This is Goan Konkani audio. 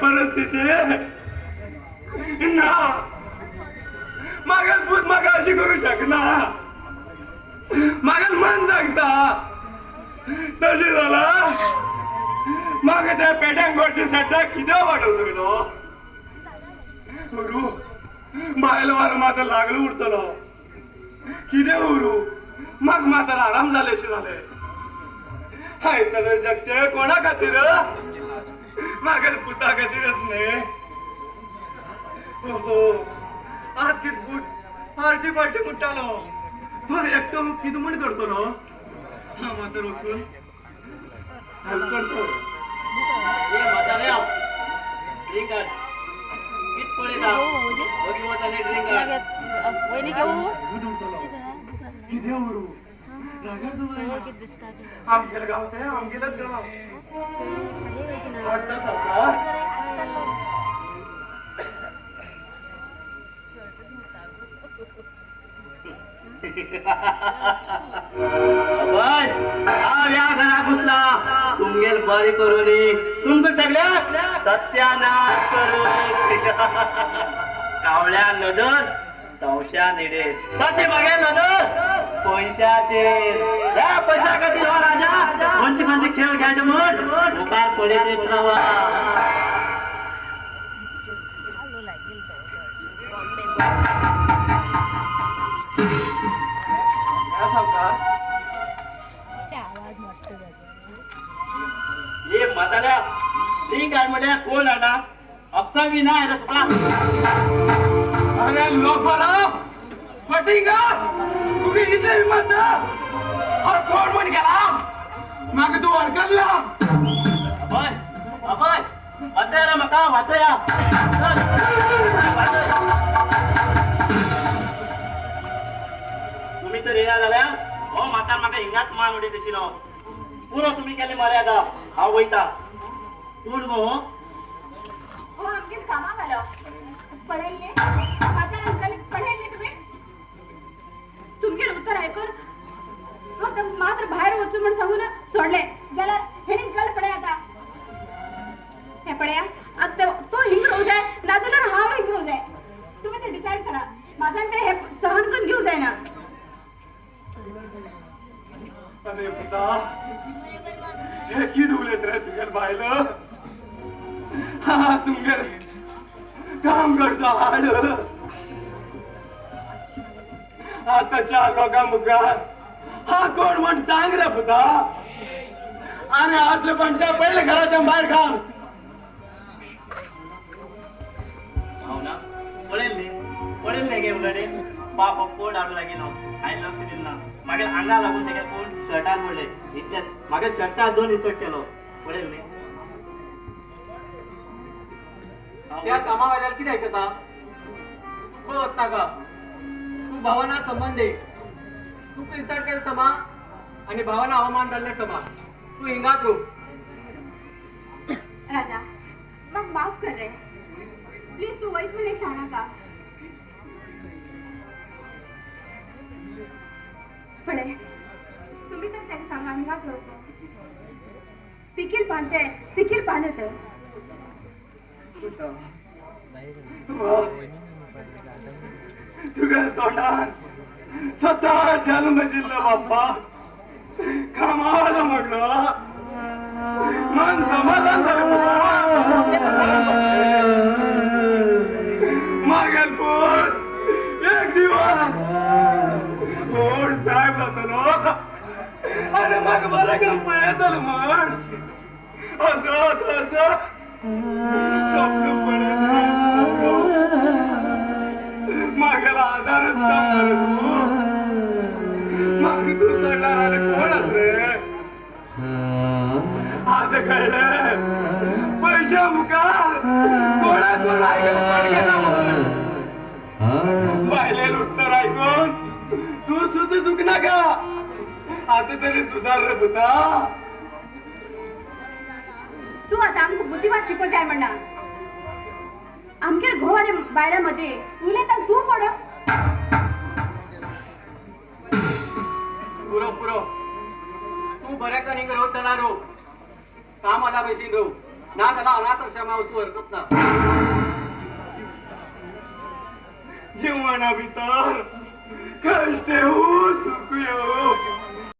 परिस्थिती ना. मागेल पूत म्हाका अशी करू शकना. मागेल मन सांगता तशी जाला. म्हाका त्या पेट्यांक सड्डा कित्याक वाडवतो उरू बायल वारो मात लागलो उरतलो कितें उरू. म्हाका मात आराम जालेशें जालें. आयतलो जगचे कोणा खातीर? मागेल पुता खातीरच न्ही. ओहो आज कितें पूत पार्टी पार्टी म्हणटालो तो एकटो कितें म्हण करतलो? हा मातर वचून हेल्प करतो. ए म्हाताऱ्या, ड्रिंक हाड. कित पळयता? वगी वच आनी ड्रिंक हाड. वयनी घेऊ. दूद उरतलो कितें उरू रागार हो कित दिसता ते. आमगेलें गांव तें आमगेलेंच गांव हाडटा सरकार. अभय, हांव ह्या घरा घुसला तुमगेल बरी करूनी, तुमकां सगळ्याक सत्यानाश करूनी. कावळ्या नदर तवश्या नेडे तशें मागे नदर पयशाचेर. ह्या पयशा खातीर हो राजा खंयचे खंयचे खेळ खेळटा म्हण मुखार पळयत रावा. ह्या सावकार. आवाज मोठो जाता. ए म्हाताऱ्या, ड्रिंक हाड म्हळ्यार कोण हाडा? अक्कल बी ना रे तुका? अरे लोफरा फटिंगा, तुमी इतले हिम्मत ना? हा कोण म्हण गेला म्हाका तूं वळखला? अभय, अभय, वाचया रे म्हाका, वाचया. चल, वाचय. तुमी तर येना जाल्यार हो म्हातार म्हाका हिंगाच मान उडयत आशिल्लो. पुरो तुमी केली मर्यादा. हांव वयता. कोण गो हो? हो आमगेर कामाक आलो. पळयल्ले म्हातार अंकल, पळयल्ले तुवें? तुमगेर उत्तर आयकून हांव तांकां मात्र भायर वचूं म्हण सांगून सोडले जाल्यार हेणी गल पळय आतां. हे पळया, आतां तो हिंग रोवं जाय नाजाल्यार हांव हिंग रोवं जाय. तुमी ते डिसायड करा. म्हाज्यान ते हे सहन करून घेवं जायना. अरे पुता, हे कितें उलयत रे तुगेल बायल? हा तुमगेल काम करचो हाड. आतांच्या लोकां मुखार हा कोण म्हण सांग रे पुता. आनी आसले मनशा पयले घराच्या भायर घाल. हांव ना पळयल्लें न्ही, पळयल्लें गे उलयणें. बाप हो कोण हाडूं लागिल्लो, हांवें लक्ष दिलें ना. मागीर आंगा लागून तेगे कोण शर्टार पडलें. इतल्यात मागीर शर्टार दोन इसट केलो. पळयलें न्ही. त्या कामा वेल्यार कितें आयकता? तूं खंय वचनाका. तूं भावना संबंद तुका इन्सल्ट केलें समा आनी भावना अवमान जाल्लें समा. तूं हिंगात रो. राजा, म्हाका माफ कर रे प्लीज. तूं वयत म्हण एक सांगनाका. पळय तुमी तर ताका सांगा हिंगात रावता. पिकील पान ते पिकील पान ते. पुता तुगेल्या तोंडान स्वतः जन्म दिल्लो बाप्पा कामाला म्हणलो मन समाधान झालं. मागेल पूत एक दिवस कोण साहेब जातलो आनी म्हाका बरें करून पळयतलो म्हण असो तसो स्वप्न पळयलें. मागेला आधारच ना मरे तूं. म्हाका तूं सोडल्यार आनी कोण आस रे? आतां कळ्ळें पयशा मुखार कोणा कोण आयकून पडकेना म्हण. बायलेन उत्तर आयकून तूं सुद्दां चुकनाका. आतां तरी सुदार रे पुता. तूं आतां आमकां बुद्धिवाद शिकोवंक जाय म्हणना. आमगेर घोव आनी बायलां मदीं उलयता तूं कोण? पुरो पुरो. तूं बरें कर हिंगा रोवत जाल्यार रो. कामाला बेगीन रो. ना जाल्यार अनाथ आश्रमा वचूं हरकत ना. जीवना भितर कष्ट.